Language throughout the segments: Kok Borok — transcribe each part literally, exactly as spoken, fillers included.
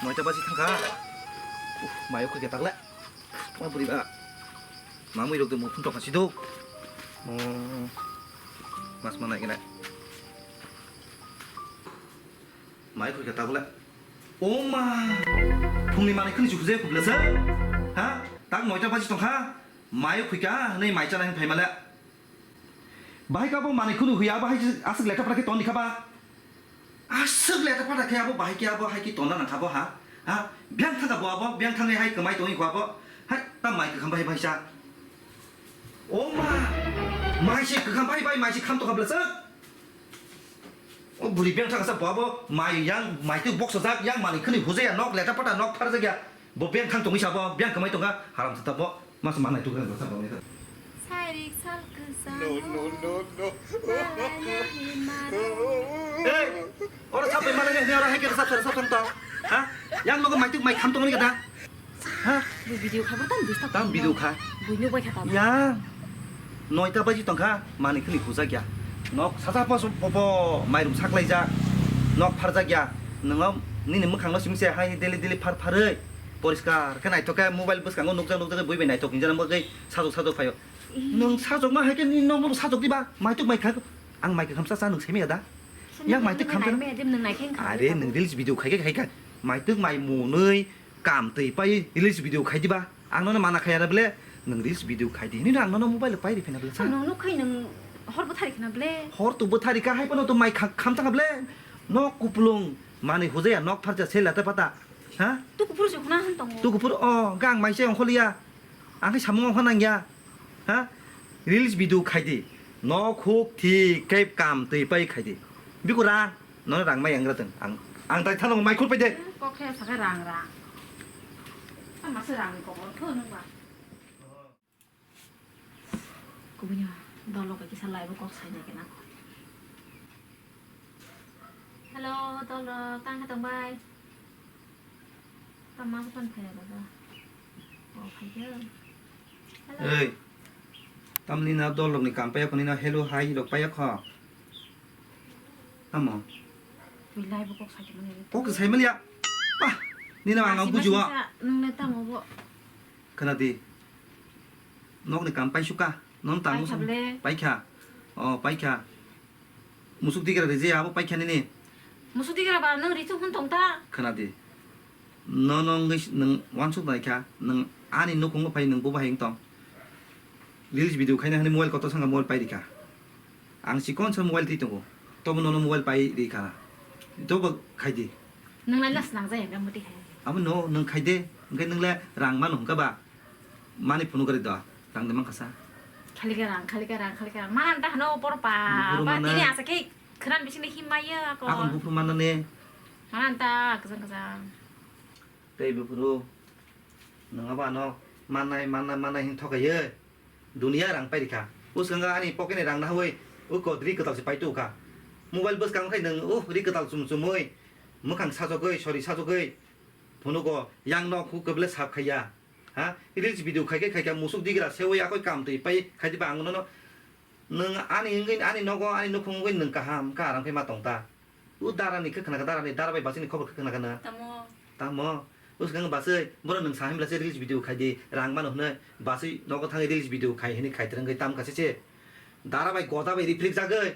Noita baji thangkha. Uf, mayo khuikha takle. Ma bwrwi ba. Mamwi rok de muphun tongkha sido. Oh. Mas manai gana. Mai khuikha takle. O ma. Phungni manai khuni chukje khubla sa. Ha? Tak noita baji tongkha. Mai khuikha, nei mai chana hin phaimale. Bahai kha bo manwi khunu huya, bahai aswk leta pora khe ton di kha ba. Aswk leta pora khe abo bahai khe abo hai khe tonna nang kha bo ha. Ha? Biyang thang kha bo abo, biyang thangwi hai kwmai tongwi kho abo. Hai, ta mai kwkham bahai bahai sa. O ma, mai se kwkham bahai bahai mai se kham tokha bwlasa. O bwrwi biyang thang kha sa bo abo mai yang mai twi boksajak yang manwi khunu hujaya nok leta pora nok pharjak ya. Bo beng thang tongwi sa bo, beng kwmai tongkha, haram thata bo, mas manai tukre bo sa bo neta. Sairik sal kwchang. No, no, no, no. Malai nahi maro. Ei, oro sabai malai nahi, oro hai khe sab sab sab tong. Ha? Yang nogo mai tuk mai kham tongni kada. Ha? Bo video kha, bo tam disturb. Tam video kha. Bo nuk bai kha tam. Ya. Noita baji tongkha, manwi khuni hujakya. Nok sacha poso popo mairum saklaijak. Nok pharjakya. Nwngo nini mwkhangno simi se hai daily daily phar pharwi poriskar khe naithok khe mobile bwskango nukjak nukjak bui bai naithok hinjana bagwi sajok sajok phaio. Ih. Nwng sajokma hai khe nini nokno sajok diba? Maituk mai kha. Ang mai kwkham cha cha nwng simi ya da? Yang maituk kham cha. Are nwng reels video khai khe khai kha. Maituk mai munwi kam twi pai reels video khai diba? Ang nono mana khaya da bele, nwng reels video khai di. Nini ang nono mobile pai ri phina bele sa. Nwng nuk khai nwng hor bwthari khna bele. Hor tu bwthari kha hai pano to mai kha-, kham thang bele. Nok kupulung manwi hujaya nok pharja se lata pata. Ha? Tu kupur se khna han tongo. Tu kupur o gang mai se ongkholiya. Ang khai samung ongkha nangya. Ha? Reels video khai di. Nok huk thik khe kam twi pai khai di. Bikura. Nono rang mai yangra tong. Ang, ang tai thano mai khulpai de. Kok khe saka rang rang. Tama se rang ni kokor kho nung ba. Kubunyo dolo ka kisa lai bo kok sai de kena. Hello, dolo, tang kha tong bai. Tama ko pan phaya ba. Oh, phaya. Hello. Ei. Tamni na dol rok ni kam paya khoni na hello hi rok paya kho. Tamo? Twi lai bo kok sai mani. Kok sai mani ya. Pah. Ni na ang buju wa. Nung le tamo bo. Khana di. Nok ni kam pai suka. Non tamo. Pai kha bole. Pai kha. Oh, pai kha. Musuk digra rije abo paikha nini. Musuk digra ba nwng richu hun tong ta. Khana di. Nono wngwi s-, nwng wansuk nai kha, nwng ani nukhungo phai nwng bo bahai wng tong. Reels video khaina hwnwi mobile kotor sangha mobile pai rikha. Ang chikon sa mobile twi tongo. Tobo nono mobile pai rikha. Tobo khai di. Nwng lai las nang jaya ga muti khai. Abo no nwng khai de, hwnkhe nwng le rang mano hwnkha ba? Mani phunuk gari do, rang de mankha sa. Khali ka rang, khali ka rang, khali ka rang. Mana ta hano por pa, Buphuru pa mana. Tini asa khe khran bising de him maya ko. Akon buphuru mana ne. Mana ta kajang kajang. Tei buphuru. Nang aba no manai, manai, manai hin thokai ye. Dunia rang pai rikha. Uskang ani pocket ni rang na hoi. U ko dri kwtal se pai tu kha. Mobile bwskang khai nang, uh, ri kwtal chum chumui. Mwkhang sajogoi, sori sajogoi. Phunugo yang no khu kwble sap khaiya. Ha? Reels video khaikhe khaikhe musuk digra sewi akoi kam twi pai khai diba ang nono. Nwng ani wngwi ani nogo ani nukhung wngwi nwng kaham ka aram khe ma tong ta. U dara ni khe khna kha, dara ni dara bai basini khobor khe khna kha na. Tamo. Tamo. Uskang basui boro nwng sa himla se reels video khai di rang mano hwnwi basui nogo thangwi reels video khai hwnwi khai twrwngwi tam kha se se. Dara bai goda bai riprik jagwi.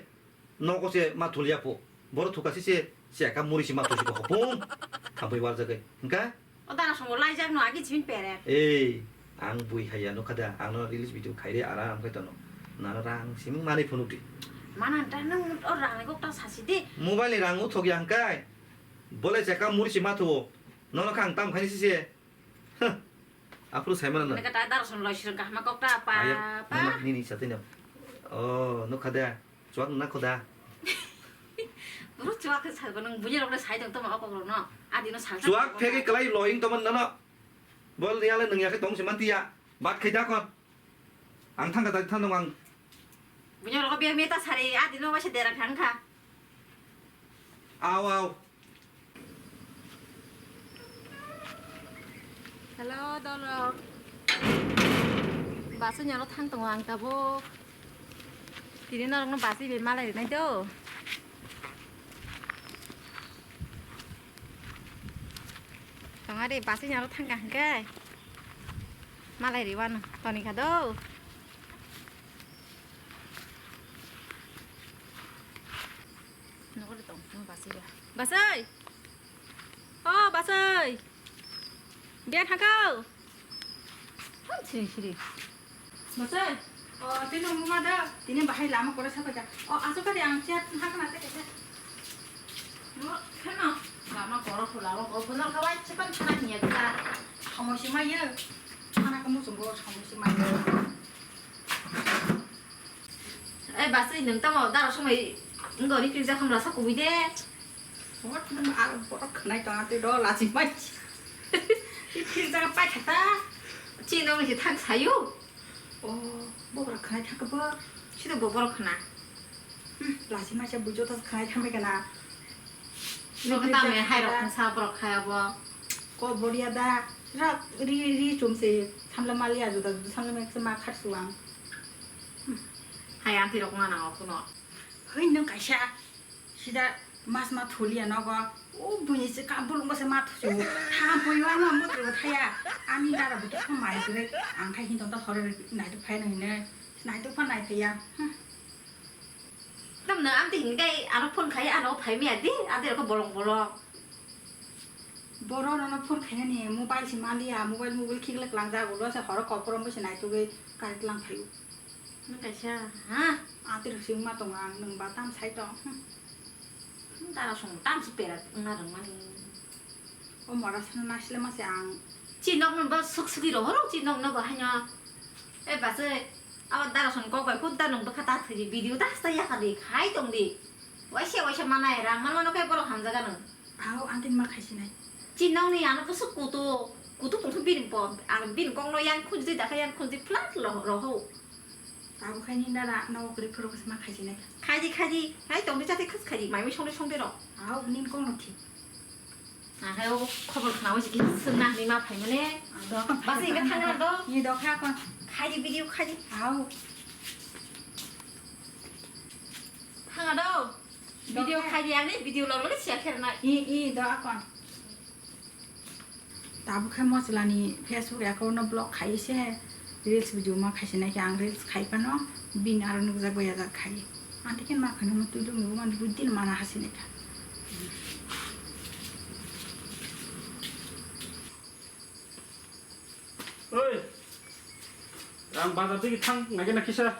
Nogo se ma thulia po. Boro thuka sise, se ka muri si ma thusi ko hopung. Thampui warjak ai. Hingka? O dana songo laijak no agi chimin pere. Ei, ang bui haya no kada. Ang no reels video khaire aram khai tono. Nano rang siming mani phunuk di. Mana ta nang o rang ni kok ta sasi di. Mobile ni rang uthok ya hingkai. Bole se ka muri si ma thuo. Nono kang tam khaini sise. Huh. Aphuru saimano na. Neka ta dar son loi sirang kahma kok ta pa, Ayok, pa. Nini, nini satino. Oh, nukha da. Chuak na khoda. Bro chuak khe salba nang bunya rok le sai tong toma okok rok no. Adi no sal. Chuak phege kelai loing toma nano. Bol niya le nung ya khe tong se mantiya. Bat khai da kon. Ang thang ka ta thang nung ang. Bunya rok biya meta sari adi no waisa dera thang kha. Aw, aw. Hello, dolok. Basu nyaro thang tongo ang tabuk. Tini norokno basi bai malai rinai do. Tongari basui nyaro thangka hingke. Malai riwano toni kha do. Nokori tong basui ba. Basui. O basui. Biya thangkau. Ham siri siri. Bosai. O, tini nungma da. Tini bahai lama kore sapai ka. O, aso kari ang chat hakna te kete. No, kheno. Lama koro ko lama koro ko no kawai chepan chana hiya ta. Somo sima ye. Chana kamu sunggo somo sima ye. Eh, basai nung tamo daro somoi ngori kiri jakhamra sa kubui de. Hot nung ar borok khnai tong atwi do lachi mai. Kiri jaga pai khata. Chi nung ni thang sayu. Oh, bo borok khnai thangkhe bo. Sida bo borok khna. Hmm, lachi mai se bujo ta khnai thangbai kana. Nokha tamo hai rok khna sa borok khaya bo. Ko boria da. Rak ri ri chum se samla mali ajo da samla mek se ma khat suang. Hmm. Hai anti rok ma nang kuno. Hoi nung kaisa. Sida mas ma thulia nogo. O buini se ka bulung se ma thusu. Ha bui wa ma mo thaya. Ani dara butu kha mai gre. Ang khai hin ton ta hore nai tu phai nai ne. Nai tu pha nai phaya. Hmm. Tam na am te hin kai ano phone khai ano phai mi adi. Adi ko bolong bolong. Boro nono phone khainani mobile se maliya, mobile mobile khiklak langjak ulo se horo koporom bo se naitugwi karik lang phaio. Nwng kaisa, ha? Atwrwk se wngma tongo ang, nwng ba tam sai tong. Hmm. Dara song tam se pera wngna rwngmani. O mora sano naisle ma se ang. Chi nok no bo suk sugwi rohoro chi nok no bo haino. E base, abo dara song kok bai kut da nwng bwkha ta thwi video ta hasta yakha di khai tong di. Waisa waisa manai rang man mano khe borok hamjaga nwng. Aw, ang tin ma khaisinai. Chi nokni ano bwswk kutu, kutu tongkha bini bo, ang bini kokno yang khunjdi dakha yang khunjdi flat lo roho. Abo khai ni dara no kwrwi phuru ma khaisinai. Khaidi khaidi, hai tongdi chati khas khaidi, mai mai songdi songdi ro. Aw, nin kokno thik. Ang hai o khobor khna o jiki sung na ni ma phai mane. Bas inga thang na do. Ni do kha kon. Khaidi video khaidi. Aw. Thang do. Video khai di, ani video log log share khe rwnai. I, i, do akon. Tabuk khe mochla ni Facebook account no block khai se reels video ma khai se nai khe ang reels khai phano bini aro nukjak bai ajak khai. Anti khe ma khano mo twi lung man bui din mana hasi nai kha. Oi. Rang bazar digi thang nai khe na kisa.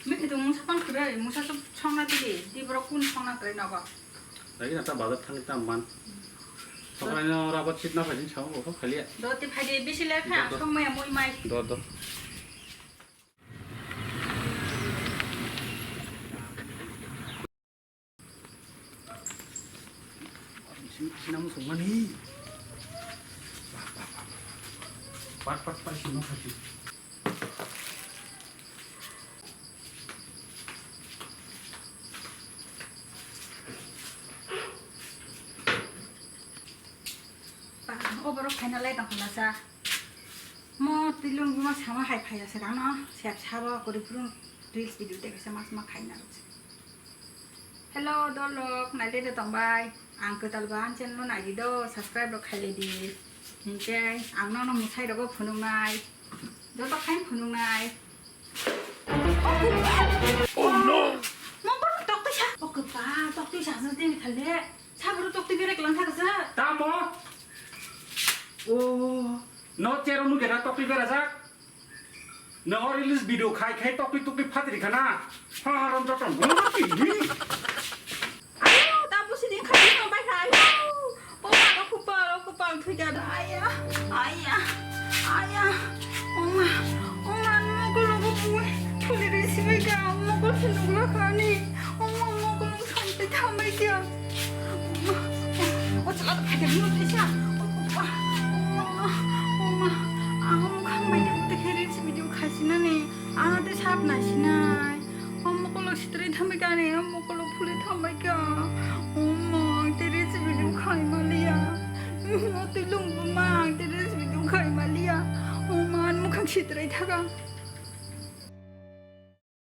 Mui khe tong mungsa phang kwrwi, mungsa song songna tigi, di borok kunu songna kwrwi nogo. Lagi na ta bazar thangwi ta man. Sokrai no rabat sit na phai din sao bo khaliya. Do ti phai di bisi le kha, do, do. Song maya mui mai. Do, do. Sina mo songmani. Pat, pat, pat, sina mo songmani. Ba, o borok phaina lai tong khala sa. Mo twi lung ma sama hai phai ase rano. Sep sabo kori phuru reels video te kaisa mas ma khaina rok se. Hello, dolok, naide de tong bai. Ang kwtal ba ang channel no naidi do, subscribe rok khaile di. Hinkhe ang nono mwsai rogo phunuknai. Joto khain phunuknai. Oh no! Mo bono toktwi sa. O kwpa, toktwi sa jodi ni khale. Saburo toktwi bere klang thak sa. Tamo? Oh, no chero nu gera toktwi bere sa. No reels video khai khai toktwi toktwi phatri khana. Ha ha rom joton. Mo no tini. Ayo, ta busi din khai no bai khai. Poma no kupal, kupal thwi gana. Aya, aya, aya. Oma, oma, mokol no bui. Thuli risi bai ga, mokol thulu ga khani. Oma, mokol no santai thamai ga. Oma, oma, o chala khai ga, no tisa. Oma, oma, oma. Ang mokol mai ga, te khe risi video khai sinani. Ano te sap nai sinai. O mokol sitri thambai kani, o mokol phuli thambai ka. O ma, ang te resi video khai maliya. O te lung bu ma, ang te resi video khai maliya. O ma, an mukhang sitri thaga.